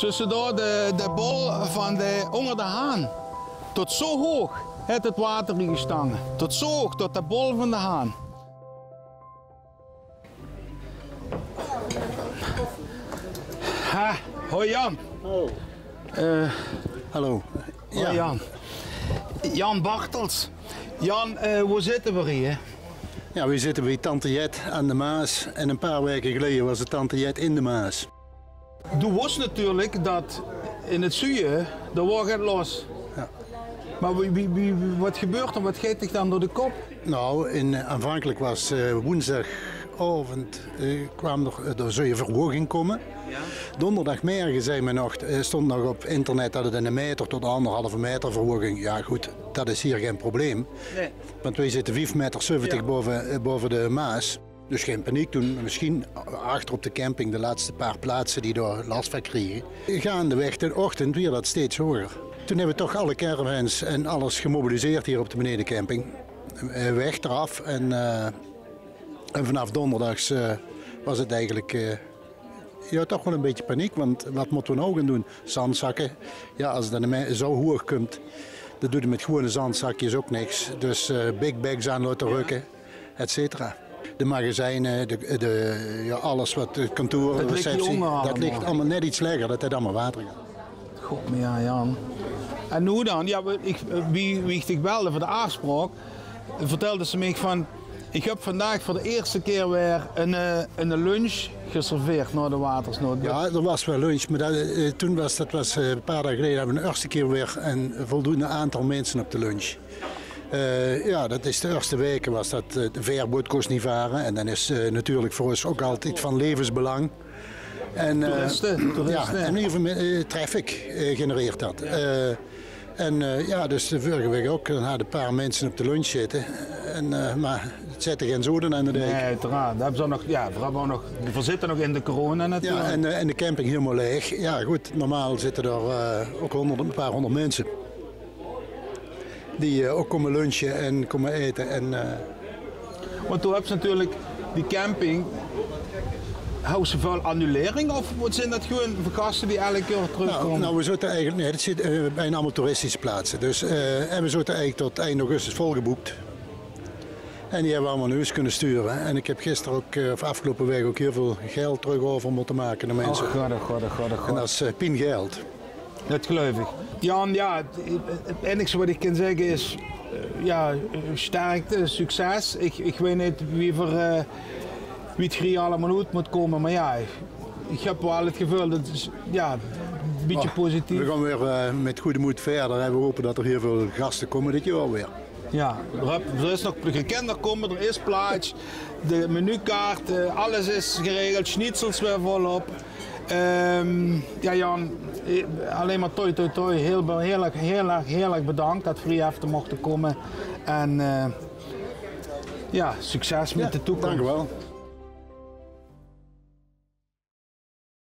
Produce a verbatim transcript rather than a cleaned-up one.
Tösse dao de, de bol van de, ónger de haan. Tot zoe hoog haet 't water hie gestange. Tot zoe hoog, tot de bol van de haan. Ha, hoi Jan. Hallo. Eh, hallo. Hoi Jan. Jan Bartels. Jan, eh, wo zitte v'r hie? Ja, v'r zitte bie Tante Jet aan de Maas. En ein paar waeke geleje waas 't Tante Jet in de Maas. Doe wós natuurlik dat in 't zuuje, dao waor 't los. Ja. Mer wie, wie, wie, wat gebeurt d'r? Wat geit dich dan door de kop? Nou, in, eh, aanvankelijk waas, eh, woensdigaovend, eh, kwaam d'r, eh, d'r zouw verhoging kómme. Ja. Dónderdigmorge zag me nog, eh, stond nog op internet dat 't eine meter tot anderhalve meter verhoging. Ja, good, dat is hie gein probleem. Nae. Want weej zitte vief meter zeventig baove, eh, baove de Maas. Dus gein paniek doon, mer misschien achter op de camping, de letste paar plaatse die dao las van kriege. Gaandeweg de ochtend wier dat steeds hoger. Toen hebbe we toch alle caravans en alles gemobiliseerd hie op de benedecamping. Eh, weg d'raaf en, eh, en vanaf dónderdigs, eh, waas 't eigelik, eh, ja, toch waal ein bietje paniek, want wat mótte we now gaon doon? Zandzakke. Ja, as 't dan zoe hoeg kump, dan doot me mit gewone zandzakjes ouk niks. Dus, eh, big bags aan laote rukke, et cetera. De magazijne, de, de, ja, alles wat, de kantore, receptie, dat ligt allemaol net iets laeger, dat haet allemaol water gehaoje. God, mer ja, Jan. En noe dan? Ja, wie ich, wie, wie ich dich belde veur de aafspraok, vertelde ze mich van, ich höb vandaag veur de ierste kier weer ein, eh, ein lunch geserveerd nao de watersnood. Ja, d'r waas waal lunch, mer dat, eh, toen waas, dat waas, eh, ein paar daag geleje, höbbe we ein ierste kier weer ein voldoende aantal minse op de lunch. Eh, ja, dat is de ierste waeke waas dat, eh, de veerboot kós neet vare. En dan is, eh, natuurlik veur ós ouk altied van levensbelang. En, eh, toeriste, toeriste, ja, en hiel väöl, eh, traffic, eh, genereert dat. Ja. Eh, en, eh, ja, dus de vörige waek ouk, dan hadde we ein paar minse op de lunch zitte. En, eh, mer 't zette gein zoden aan de deik. Nae, oeteraard. Veer höbbe nog, ja, veer höbbe nog, veer zitte nog in de corona natuurlik. Ja, en, eh, en de camping hielemaol laeg. Ja, good, normaal zitte d'r, eh, ouk hónderd, ein paar hónderd minse die, eh, ouk kómme lunche en kómme aete. En, eh, want doe höbs natuurlik die camping, höbs se väöl annulering of wat zeen dat, gewoon veur gaste die eder kier trökkómme? Nou, nou, we zote eigelik, nae, dat zeen, eh, bienao allemaol toeristische plaatse. Dus, eh, en we zote eigelik tot eind augustus volgeboekt. En die höbbe we allemaol nao hoes kónne sture. En ich höb gister ouk, eh, of aafgeloupe waek ouk hiel väöl geld trök euver mótte make nao minse. Och god, och god, och god, och god. En dat is, eh, pien geld. Dat geluif ich. Jan, ja, 't, 't einigste wat ich kan zègke is, eh, ja, eh, sterkte, succes. Ich, ich weit neet wie ver, eh, wie 't hie allemaol oet mót kómme, mer ja, ich, ich höb waal 't geveul dat 't is, ja, ein bietje positief. Mer we gaon weer, eh, mit goede moed wiejer en we hope dat d'r hiel väöl gaste kómme dit jaor weer. Ja, d'r höb, d'r is nog, de kinder kómme, d'r is plaats. De menukaart, eh, alles is geregeld, schnitzels weer volop. Ehm, ja, Jan, eh, allein mer toi, toi, toi. Hiel be-, hiel erg, hiel erg, hiel erg bedank dat v'r hie effe mochte kómme. En, eh, ja, succes mit de toekoms. Dank u wel.